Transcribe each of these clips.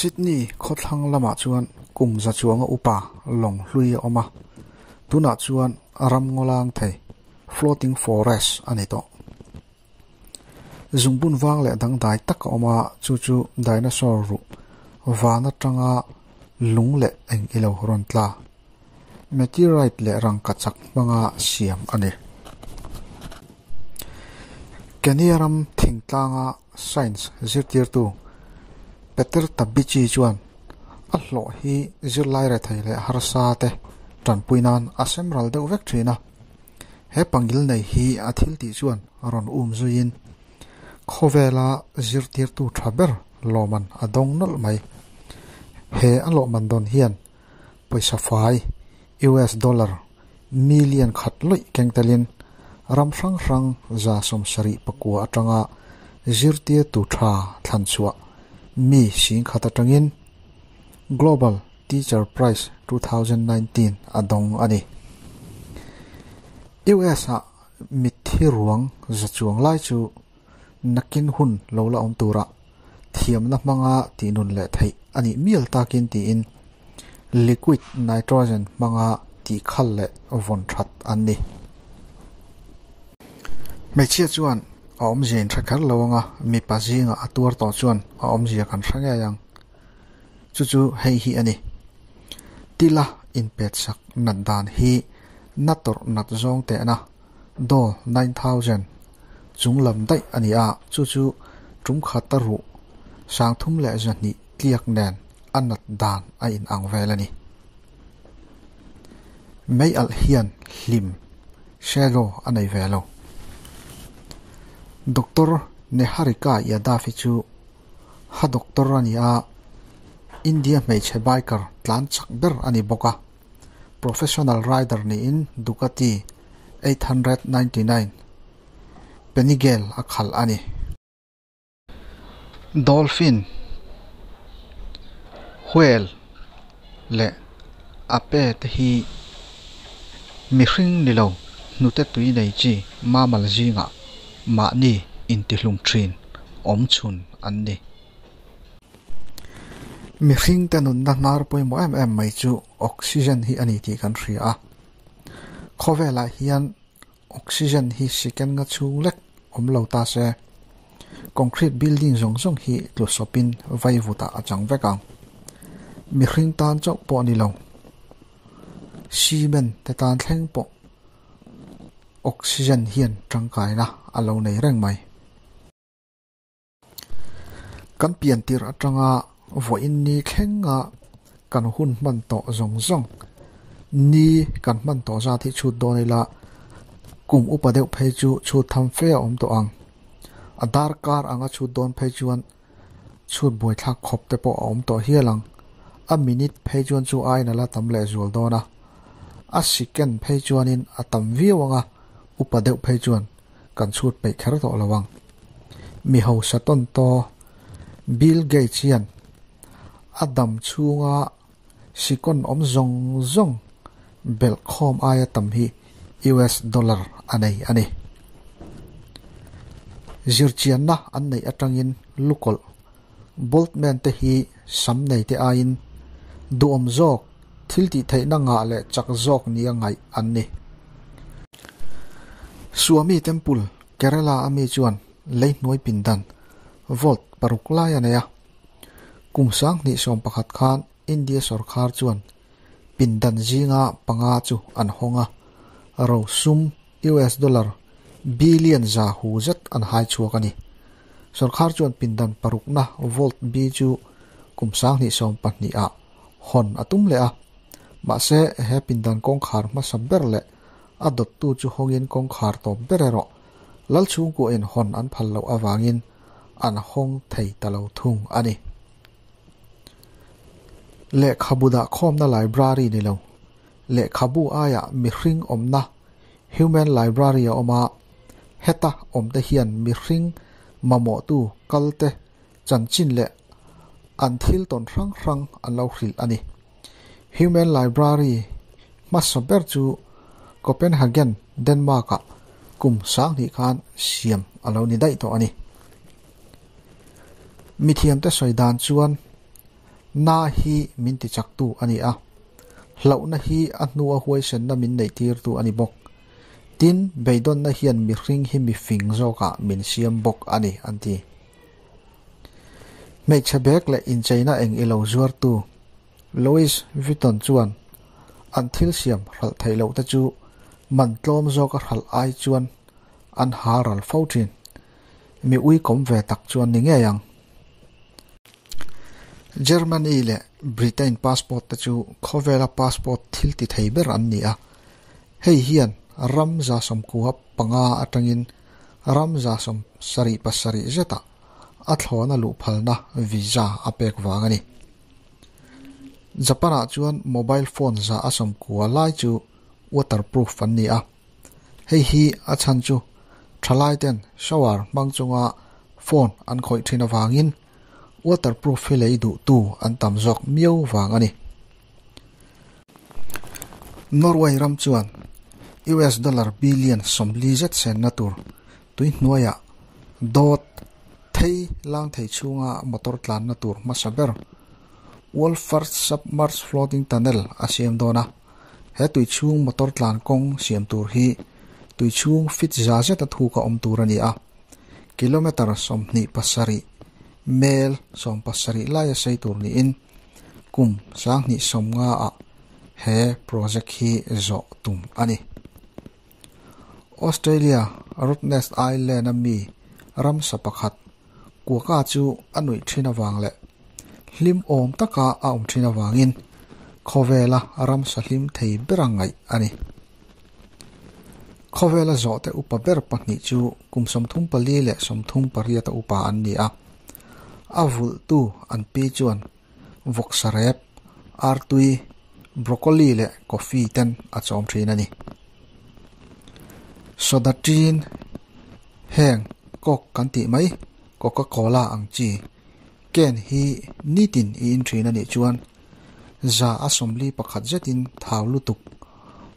Sydney khawthlang lamah chuan kum za chuanga upa lawng hlui a awm a, tunah chuan ram ngawlang thei, floating forest, a ni tawh. Zungbun vang leh dangdai tak a awm a, chu chu dinosaur ruh van atanga lung leh eng ilo rawn tla, meteorite leh rangkachak hmanga siam a ni. Kenya ram thingtlanga science zirtirtu Peter Tabichi chuan a hlawh hi zirlai rethei leh harsa te tanpui nan a sem ral deuh vek thin a. He pangil nei hi a thil tih chuan rawn um zuiin khawvela zirtirtu tha ber lawman a dawng nawlh mai. He a lawhman dawn hian pawisa fai, US dollar, million khat lawih keng telin ram hrang hrang 74 atanga zirtirtu tha thlan chhuah mi 10,000 atangin Global Teacher Prize 2019 a dawng a ni. US ah mitthi ruang za chuang lai chu nakin hun lo la awm tura thiamna hmanga tihnun leh theih a nih mial takin tiin liquid nitrogen hmanga tihkhal leh vawn that an ni. Hmeichhia chuan a awmzia in hre kher lo anga mipa zinga a tuar tawh chuan a awmzia kan hre ngei ang. Chu chu hei hi a ni. Tila inpet sak nat dan hi na tawrh nat zawng tehna daw 9000 chung lam daih a ni a, chu chu tum khat a ruh 320 tliak nen a nat dan a in ang vel a ni. Mei alh hian hlim shadow a nei ve lo. Doctor Neharika Yadav hi chu ha doctor a ni a, India hmeichhe biker tlan chak ber a ni bawk a. Professional rider niin Ducati 899 Panigale a khalh a ni. Dolphin, whale leh ape te hi mihring ni lo hnute tui nei chi mammal zingah mahni intihlum thin awm chhun an ni. Mihring te nunna hnar pawimawh em em mai chu oxygen hi a ni tih kan hria a. Khawvelah hian oxygen hi second nga chhung lek awm lo ta se concrete building zawng zawng hi tlu sawpin vaivutah a chang vek ang. Mihring tan chauh pawh a ni lo. Cement te tan thleng pawh oxygen hian tangkaina a lo nei reng mai. Kan pian tirh atanga vawiin ni thlenga kan hun hman tawh zawng zawng ni kan hman tawh zat hi chhut dawn ila kum upa deuh phei chu chhut tham fe a awm tawh ang. A darkar anga chhut dawn phei chuan chhut buaithlak khawp te pawh a awm tawh hial ang. A minute phei chuan chu aiin a la tam leh zual dawn a. A second phei chuanin a tam viau anga upa deuh phei chuan kan chhut peih kher tawh lo ang. Mi hausa tawn taw Bill Gates hian a dam chhunga sikawn awm zawng zawng belh khawm aia tam hi US dollar a nei a ni. Zirchianna an neih atangin lukawlh Boltman te hi sam nei te aiin duhawm zawk thil tih theihna ngah leh chak zawk nia ngaih an ni. Swami Temple, Kerala a mi chuan lei hnuai pindan volt paruk lai a nei a. Kum 2011 khan India sorkar chuan pindan zinga panga chu an hawng a, ro sum US dollar billion za hu zet an hai chhuak a ni. Sorkar chuan pindan parukna volt B chu kum 2020 ah hawn a tum leh a. Mahse he pindan kawngkhar hmasa ber leh a dawttu chu hawngin kawngkhar tawp ber erawh lal chhungkua in hawn an phal loh awangin an hawng thei ta lo thung a ni. Lehkhabu dah khawmna library ni lo, lehkhabu aia mihring awmna human library a awm a, heta awmte hian mihring mamawhtu kalte chanchin leh an thil tawn hrang hrang an lo hrilh a ni. Human library hmasa ber chu Copenhagen, Denmark-ah kum 2000 khan siam a lo ni daih tawh a ni. Mithiamte sawi dan chuan Na hi min tichaktu a ni a, hlauhna hi a hnua huaisenna min neihtirtu a ni bawk. Tin, beidawnna hian mihring hi mifing zawkah min siam bawk a ni, an ti. Hmeichhe bag leh incheina eng ilo zuartu Louis Vuitton chuan an thil siam hralh theih loh te chu man tlawm zawka hralh ai chuan an ha ral fo thin. Mi uikawm ve tak chuan ni ngei ang. Germany leh Britain passport te chu khawvela passport thil ti thei ber an ni a, hei hian ram 95 atangin ram 77 zetah a thlawna luh phalna visa a pek vang a ni. Japan-ah chuan mobile phone 190 lai chu waterproof an ni a, hei hi a chhan chu thalaiten shower hmang chunga phone an khawih thin avangin waterproof hi lei duhtu an tam zawk miau vang a ni. Norway ram chuan US dollar billion 40 zet senna tur tuihnuaiah dawt thei lang thei chhunga motor tlanna tur hmasa ber World First Submerged Floating Tunnel a siam dawn a. He tui chhung motor tlan kawng siam tur hi tui chhung feet za zeta thuk a awm tur a ni a. Kilometre 27, mel 17 laia sei tur niin kum 2050 ah he project hi zawh tum a ni. Australia Rottnest Island a mi ramsa pakhat Quokka chu a nuih thin avang leh hlim awm taka a awm thin avangin khawvela ramsa hlim thei bera ngaih a ni. Khawvela zawhte upa ber pahnih chu kum 34 leh 38 a upa an ni a. A vulhtu an pi chuan vawksa rep, artui, broccoli leh coffee ten a chawm thin a ni. Soda ṭin heng coke kan tih mai Coca Cola ang chi can hi nitin i in thin a nih chuan 141 zetin thau lutuk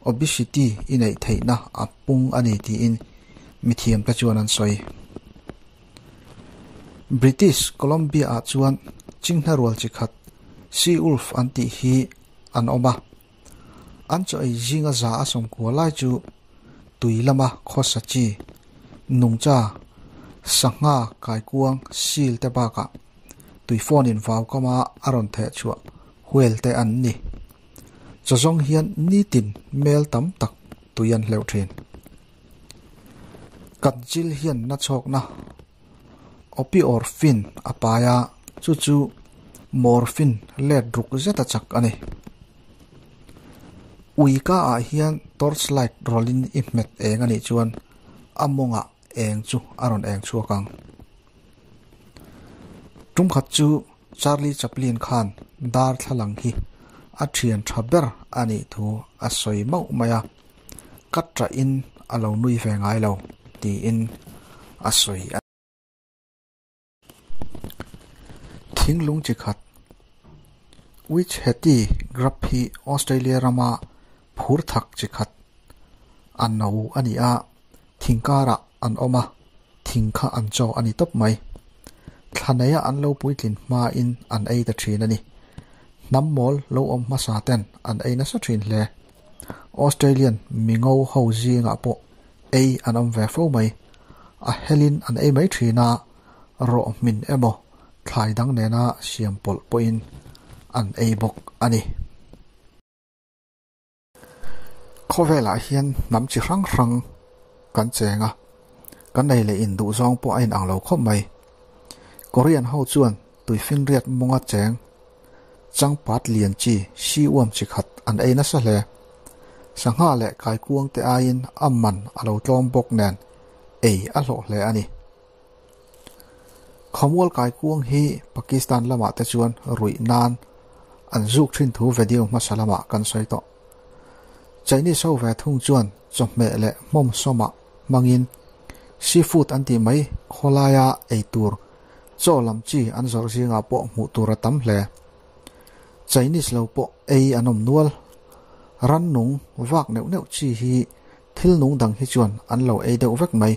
obesity i neih theihna a pung a ni tiin mithiamte chuan an sawi. British Columbia ah chuan chinghna rual chi khat sea wolf an tih hi an awm a. An chaw ei zinga 190 lai chu tui lama khawsa chi, nungcha, sangha kaikuang seal te bakah tui phone in vau kama a rawn theh chhuah whale te an ni. Chaw zawng hian nitin mel tam tak tui an hleuh thin. Kan chil hian na chhawkna opiorphin a pai a, chu chu morphine let ruk zeta chak a ni. Ui ka ah hian torchlight rawlin i hmet eng a nih chuan a mawngah eng chu a rawn eng chhuak ang. Tum khat chu Charlie Chaplin khan darthlalang hi a thian tha ber a nih thu a sawi mauh mai a, ka ṭahin a lo nui ve ngai lo tiin a sawi a ni. Thinglung chi khat Witch Hattie grub hi Australia rama phur thak chi khat a no a ni a, thing karah an awm a, thing kha an chaw a ni tawp mai. Thla neia an lo puitlin hmain an ei ta thin a ni. Hnam mawl lo awm hmasa ten an ei nasa thin hle. Australian mingo ho zingah pawh ei an awm ve fo mai. A helin an ei mai thin a, rawh hmin emaw thlai dang nena siam pawlh pawhin an ei bawk a ni. Khawvelah hian hnam chi hrang hrang kan cheng a, kan ei leh in duh zawng pawh a inang lo khawp mai. Korean ho chuan tuifinriat mawnga cheng changpat lian chi si uam chi khat an ei nasa hle. Sangha leh kaikuang te aiin a man a lo tlawm bawk nen ei a hlawh hle a ni. Khawmual kaikuang hi Pakistan lamah te chuan ruih nan an zuk thin thu video hmasa lamah kan sawi tawh. Chinese ho ve thung chuan chawhmeh leh hmawm sawmah hmangin seafood an tih mai khawlaia ei tur chaw lam chi an zawrh zingah pawh hmuh tur a tam hle. Chinese lo pawh ei an awm nual. Rannung vak neuh neuh chi hi thil nung dang hi chuan an lo ei deuh vek mai.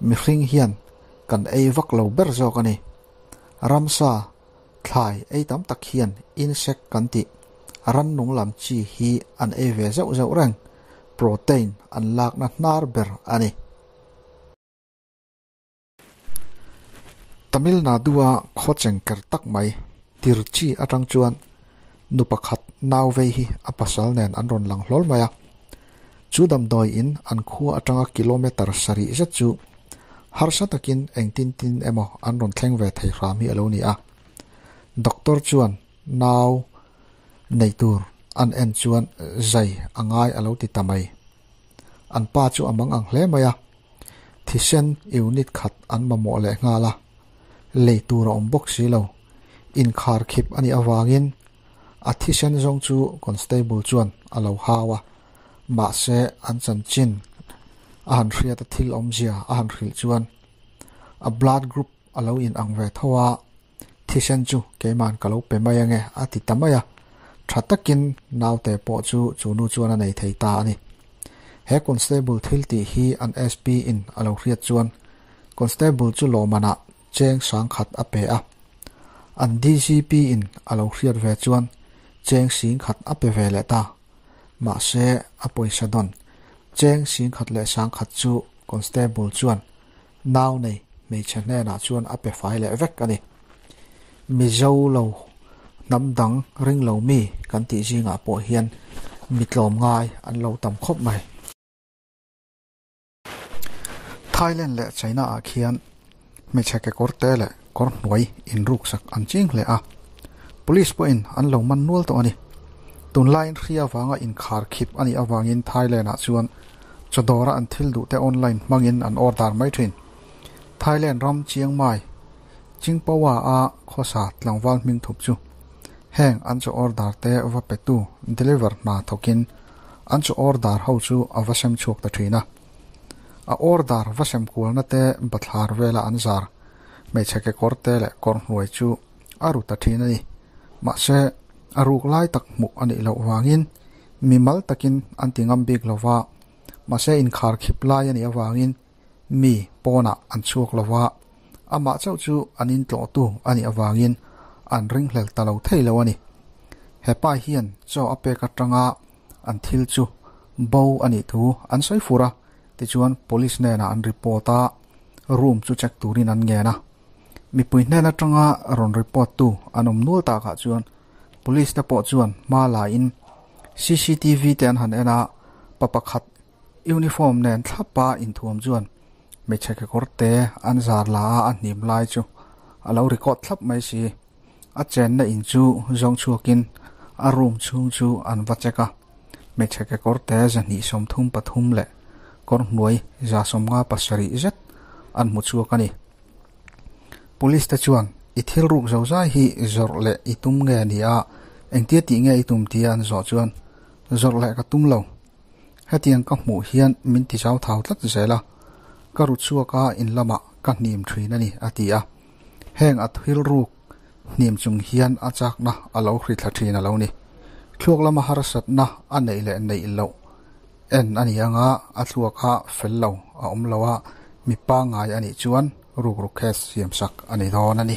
Mihring hian kan ei vak lo ber zawk a ni. Ramsa. Thlai ei tam tak hian insect kan tih rannung lam chi hi an ei ve zeuh zeuh reng, protein an lakna hnar ber a ni. Tamil Nadu-a khaw chengker tak mai Tirchi atang chuan nu pakhat nau vei hi a pasal nen an rawn lang hlawl mai a. Chu damdawi in an khua atanga kilometre sarih zet chu harsa takin engtin tin emaw an rawn thleng ve thei hram hi a lo ni a. Doctor chuan nau nei tur an en chuan zai a ngai a lo ti ta mai. An pa chu a mang ang hle mai a. Thisen unit khat an mamawh leh nghal a, lei tur a awm bawk si lo. Inkhar khip a nih avangin a thisen zawng chu constable chuan a lo hau a, mahse an chanchin a han hriat a thil awmzia a han hrilh chuan a blood group a lo in ang ve tho a, thisen chu keiman ka lo pe mai ange a ti ta mai a, tha takin naute pawh chu chu nu chuan a nei thei ta a ni. He constable thil tih hi an SP in a lo hriat chuan constable chu lawmmanah cheng sangkhat a pe a, an DGP in a lo hriat ve chuan cheng singkhat a pe ve leh ta. Mahse a pawisa dawn cheng singkhat leh sangkhat chu constable chuan nau nei hmeichhe hnenah chuan a pe fai leh vek a ni. Mizo lo hnam dang ring lo mi kan tih zingah pawh hian mi tlawm ngai an lo tam khawp mai. Thailand leh China ah khian hmeichhe kekawr te leh kawr hnuai inruksak an ching hle a, police pawhin an lo man nual tawh a ni. Tunlaiin hri avanga inkhar khip a nih avangin Thailand ah chuan chawdawra an thil duh te online hmangin an order mai thin. Thailand ram Chiang Mai, Chingpawa a khawsa tlangval hming thup chu heng an chaw order te va petu deliver hna thawkin an chaw order ho chu a va sem chhuak ta thin a. A order va sem kualna te bathlar vela an zar hmeichhe kekawr te leh kawr hnuai chu a ru ta thin a ni. Mahse, a ruk lai tak hmuh a nih loh vangin mimal takin an ti ngam bik lo va, mahse inkhar khip lai a nih avangin mi pawnah an chhuak lo va, amah chauh chu an intlawhtu a nih avangin an ringhlel ta lo thei lo a ni. Hepa hian chaw a pek atanga an thil chu bo a nih thu an sawi fur a, tichuan police hnenah an report a, room chu check turin an ngen a. Mipui hnen atanga rawn report tu an awm nual takah chuan police te pawh chuan hma la in cctv te an han en a, pa pakhat uniform nen thlapa inthuam chuan hmeichhe kekawr te an zar la a, a hnim lai chu a lo record thlap mai si. A chenna in chu zawng chhuakin a room chhung chu an va check a, hmeichhe kekawr te 233 leh kawr hnuai 57 zet an hmu chhuak a ni. Police te chuan i thil ruk zo zai hi zawrh leh i tum nge ni a, engtia tih nge i tum tia an zawh chuan zawrh leh ka tum lo. Hetiang ka hmuh hian min ti zau thau tlat zel a, ka ru chhuak a in lamah ka hnim thin a ni a ti a. Heng a thil ruk hnim chung hian a chakna a lo hri thla thin a lo ni. Thluak lama harsatna a neih leh neih loh en a ni anga a thluak a fel lo a awm lo a, mi pangngai a nih chuan rukru case siamsak a ni dawn a ni.